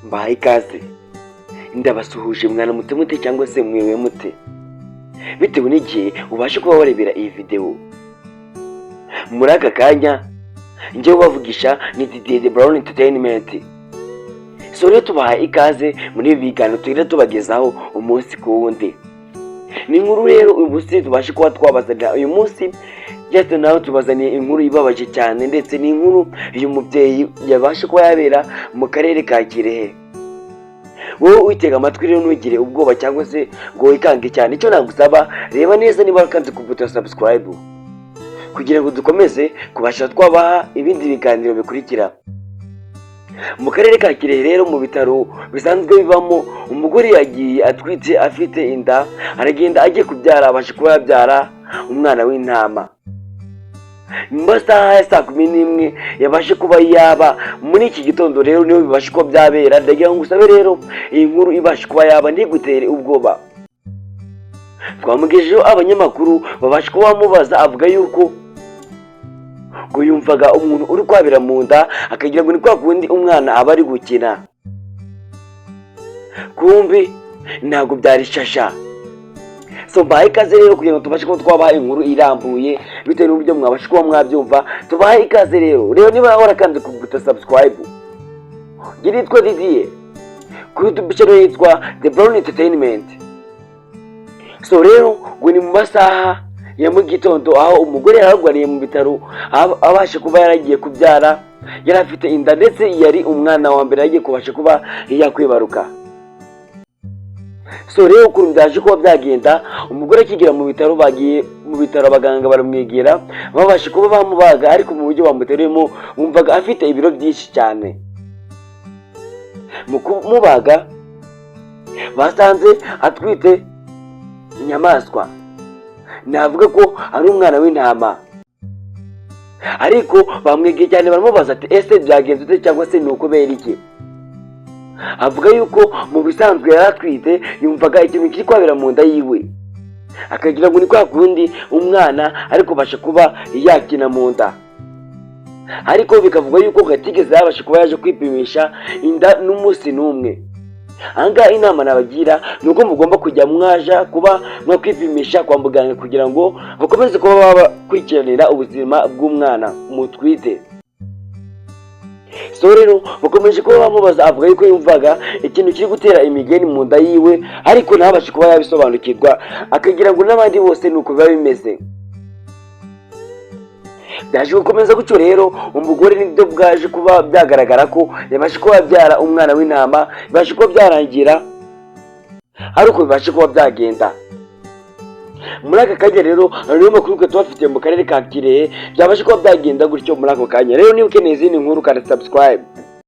Mbahaye ikaze, ndabasuhuje. Mwaramutse mute cyangwa se mwiriwe mute, bitewe n'igihe ubasha kuba warebera iyi videwo. Muri aka kanya njyewe ubavugisha ni Didier The Brown Entertainment. So rero tubahaye ikaze muri ibi biganiro tugenda tubagezaho umunsi ku wundi. Ni inkuru rero uyu munsi tubashe kuba twabazanira. Uyu munsi just nawe tubazaniye inkuru ibabaje cyane, ndetse ni inkuru uyu mubyeyi yabashe kuba yabera mu karere ka Kirehe. Wowe witega amatwi rero, ntugire ubwoba cyangwa se ngo wikange cyane. Icyo nagusaba, reba neza niba wakanze ku buto ya subscribe kugira ngo dukomeze kubasha twabaha ibindi biganiro bikurikira. Mu karere ka Kirehe rero, mu bitaro bisanzwe bibamo, umugore yagiye atwite, afite inda, aragenda agiye kubyara, abasha kuba yabyara umwana w'intama mu masaha ya saa 11 yabashe kuba yaba muri iki gitondo. Rero niho bibasha kuba byabera. Ndagira ngo usabe rero, iyi nkuru ibashe kuba yaba ntigutere ubwoba. Twamugejejeho abanyamakuru, babasha kuba bamubaza, avuga yuko ngo yumvaga umuntu uri kwabira mu nda, akagira ngo ni kwa kundi umwana aba ari gukina, kumbi ntabwo byari shasha. So mbahaye ikaze rero kugira ngo tubashe kuba twabaha inkuru irambuye bitewe n'uburyo mwabasha kuba mwabyumva. Tubahaye ikaze rero. Rero niba warakanze ku buto subscribe, njye nitwa Didier, kuri YouTube channel yitwa The Brown Entertainment. So rero ngo ni mu masaha ya mu gitondo aho umugore yararwariye mu bitaro, abasha kuba yaragiye kubyara, yari afite inda, ndetse yari umwana wa mbere yagiye kubasha kuba yakwibaruka. So rero ukuntu byaje kuba byagenda, umugore akigera mu bitaro, bagiye mu bitaro, abaganga baramwegera, babasha kuba bamubaga, ariko mu buryo bamuteruyemo bumvaga afite ibiro byinshi cyane. Mu kumubaga basanze atwite inyamaswa, navuga ko ari umwana w'intama. Ariko bamwegeye cyane, baramubaza ati: "Ese byagenze ute cyangwa se ni ukubera iki?" Avuga yuko mu bisanzwe yari atwite, yumvaga ikintu kiri kwabera mu nda yiwe, akagira ngo ni kwa kundi umwana ari kubasha kuba yakina mu nda. Ariko bikavugwa yuko atigeze yabasha kuba yaje kwipimisha inda n'umunsi n'umwe. Ahangaha inama nabagira ni uko mugomba kujya mwaja kuba mwakwipimisha kwa muganga kugira ngo bakomeze kuba babakurikiranira ubuzima bw'umwana mutwite. So rero bakomeje kuba bamubaza, avuga yuko yumvaga ikintu kiri gutera imigeni mu nda yiwe, ariko ntabashe kuba yabisobanukirwa, akagira ngo n'abandi bose ni uko biba bimeze. Byaje gukomeza gutyo rero, umugore nibyo bwaje kuba byagaragara ko yabashe kuba yabyara umwana w'intama, bibashe kuba byarangira ari uko bibashe kuba byagenda. Muri aka kanya rero niyo makuru twe tubafitiye mu karere ka Kirehe, byabashe kuba byagenda gutyo muri ako kanya. Rero niba ukeneye izindi nkuru, kandi subscribe.